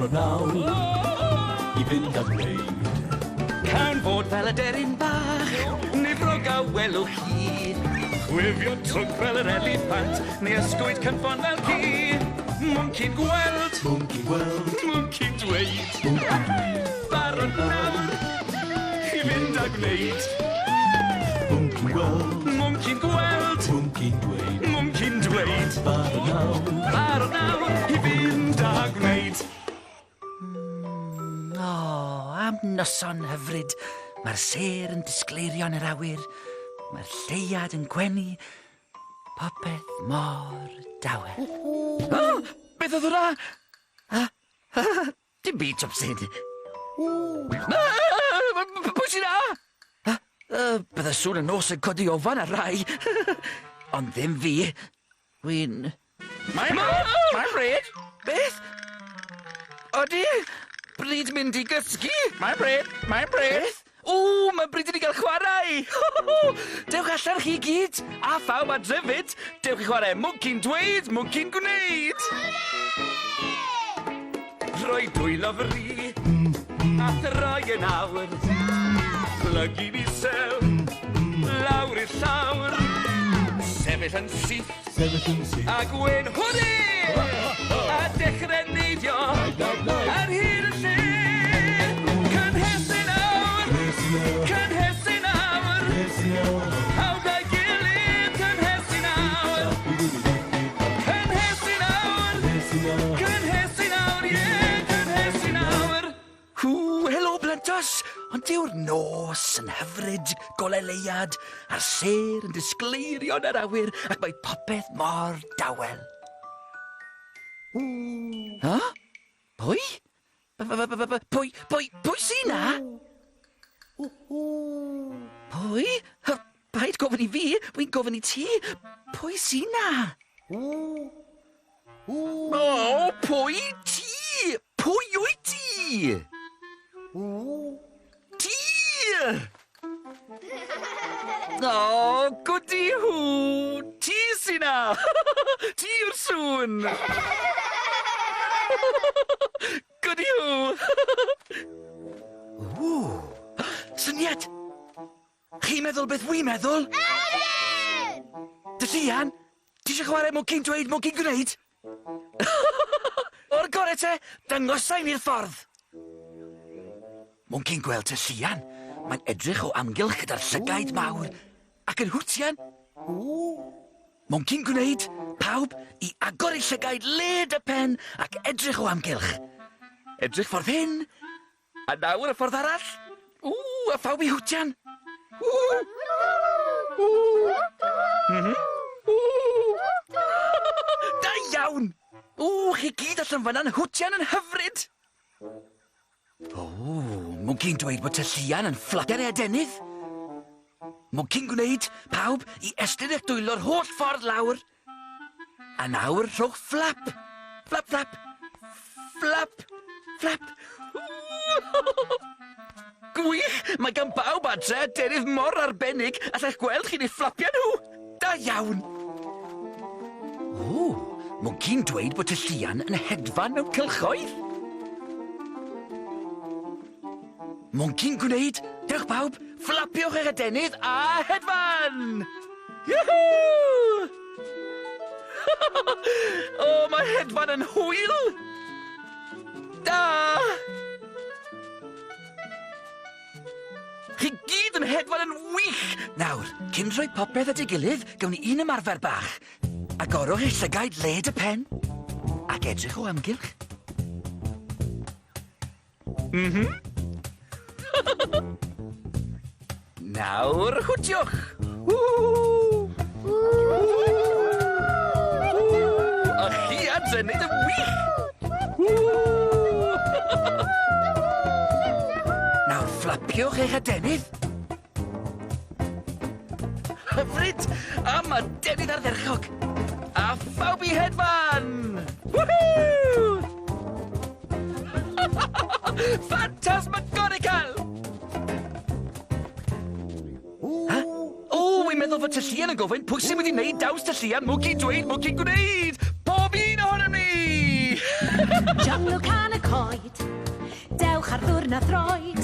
Barod nawr i fynd a gwneud. Can fod fel y deryn bach, neu frog a welwch chi. Chwifio trwnc fel yr eliffant, neu ysgwyd cynffon fel ci. Mwnci'n gweld, Mwnci'n gweld, mwnci'n dweud. Mwnci'n dweud. Barod nawr i fynd a gwneud. Mwnci'n gweld, Mwnci'n gweld, mwnci'n dweud. Mwnci'n dweud. Barod nawr. Barod nawr i fynd a gwneud. O, am noson hyfryd. Mae'r sêr yn disgleirio yn yr awyr. Mae'r lleuad yn gwenu. Popeth mor dawel. Oh, beth oedd hwnna? Ah, ah, dim byd, Twpsyn. Ah, pwy sy'n na? Ah, bydde sŵn y nos yn codi ofan ar rai. Ond ddim fi. Wy'n... Mae'n Mae'n bryd! Beth? Odi? Bryd mynd i gysgu? Mae'n bryd! Mae'n bryd! Beth? O, mae'n bryd i ni gael chwarae! Dewch allan chi gyd, a phawb adre 'fyd. Dewch i chwarae Mwnci'n Dweud, Mwnci'n Gwneud! Rhoi dwylo fri, a throi yn awr. Plygu'n isel, lawr i'r llawr. Sefyll yn syth, Sefyll yn syth. A gwên hwrê! A dechrau neidio ar hyd y lle. Cynhesu nawr! Cynhesu nawr! Pawb a'i gilydd, cynhesu nawr! Cynhesu nawr! Cynhesu nawr, ie, cynhesu nawr! Hw, helo blantos! Ond dyw'r nos yn hyfryd, golau leuad, a'r sêr yn disgleirio yn yr awyr, ac mae popeth mor dawel. Ha? Pwy? Pwy, pwy, pwy sy 'na? Pwy? Paid gofyn i fi, wy'n gofyn i ti. Pwy sy 'na? O, pwy ti? Pwy wyt ti? Ti! O, gwdi hw! Ti sy 'na! Ti yw'r sŵn! Gwdi hw! Ww! Syniad! Chi'n meddwl beth wi'n meddwl? Ydyn! Dylluan, ti eisiau chwarae mwnci'n dweud, mwnci'n gwneud? O'r gore te, dangosai ni'r ffordd. Mwnci'n gweld Tylluan. Mae'n edrych o amgylch gyda'r llygaid mawr ac yn hwtian. Mwnci'n gwneud pawb i agor eu llygaid led y pen ac edrych o amgylch. Edrych ffordd hyn, a nawr y ffordd arall. Ww, a phawb i hwtian. Ww! Ww! Ww! Da iawn! Ww, chi gyd allan fanna'n hwtian yn hyfryd! O, Mwnci'n dweud bod Tylluan yn fflapian ei adenydd. Mwnci'n gwneud pawb i estyn eich dwylo'r holl ffordd lawr. A nawr rhowch fflap. Fflap, fflap. Fflap, fflap. Gwych! Mae gan bawb adre adenydd mor arbennig, allai'ch gweld chi'n eu fflapio nhw. Da iawn! O, Mwnci'n dweud bod Tylluan yn hedfan mewn cylchoedd. Mwnci'n gwneud, dewch pawb, fflapiwch eich adenydd a hedfan! Yahoo! O, mae hedfan yn hwyl! Da! Chi gyd yn hedfan yn wych! Nawr, cyn rhoi popeth at ei gilydd, gawn ni un ymarfer bach. Agorwch eich llygaid led y pen, ac edrych o amgylch. Mhm. Nawr, hwtiwch! Ww! A chi adre yn neud yn wych! Ww! Nawr fflapiwch eich adenydd. Hyfryd! Am adenydd ardderchog! A phawb i hedfan! Woohoo! Phantasmagorical! Ha? O, wi'n meddwl fod Tylluan yn gofyn pwy sy'n mynd i wneud daws Tylluan, mwg i dweud, mwg i gwneud! Pob un ohonom ni! Jungle can. coed. Dewch ar ddwrn a throed,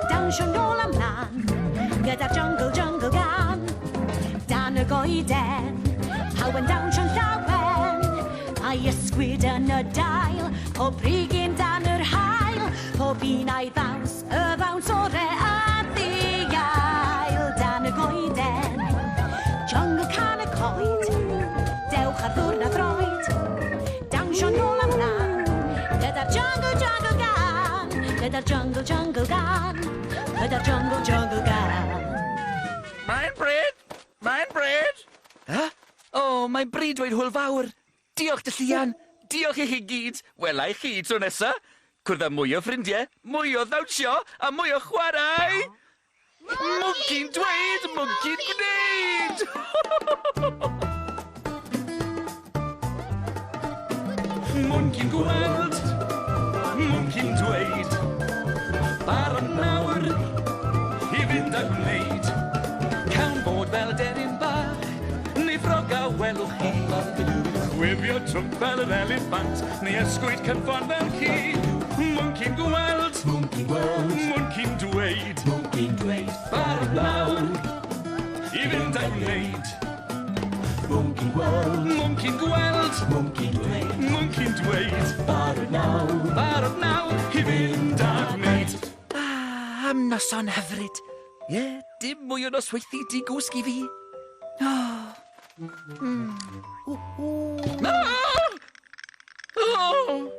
dawnsio nôl a mlan, gyda'r jungle jungle gan. Dan y goeden, pawb yn dawnsio'n llawen, a'i ysgwyd yn y dail, pob brigyn dan yr haul, pob un a'i ddawns, y ddawns ore a ddiail. Dan y goeden, jungle can y coed, dewch ar ddwrn a throed, dawnsio nôl a mlan, gyda'r jungle jungle gan, gyda'r jungle jungle gan, gyda'r jungle jungle gan. Mae'n bryd! Mae'n bryd! Ha? O, mae'n bryd dweud hwyl fawr. Diolch, Dylluan. Diolch i chi gyd. Wela i chi tro nesa. Cwrdd â mwy o ffrindiau, mwy o ddawnsio a mwy o chwarae. Mwnci'n dweud, mwnci'n gwneud! Mwnci'n gweld, mwnci'n dweud. Barod nawr i fynd a gwneud. Cawn bod fel deryn bach, neu ffrog a welwch chi. Chwifio trwmp fel yr eliffant, neu ysgwyd cynffon fel ci. Mwnci'n gweld, Mwnci'n gweld, mwnci'n dweud. mwnci'n dweud. Barod nawr i fynd a gwneud. Mwnci'n gweld, Mwnci'n gweld, mwnci'n dweud. mwnci'n dweud. Barod nawr. Barod nawr i fynd a gwneud. Ah, am noson hyfryd. Ie, dim mwy o nosweithi di gwsg i fi. Oh. Mm. Ah! Oh!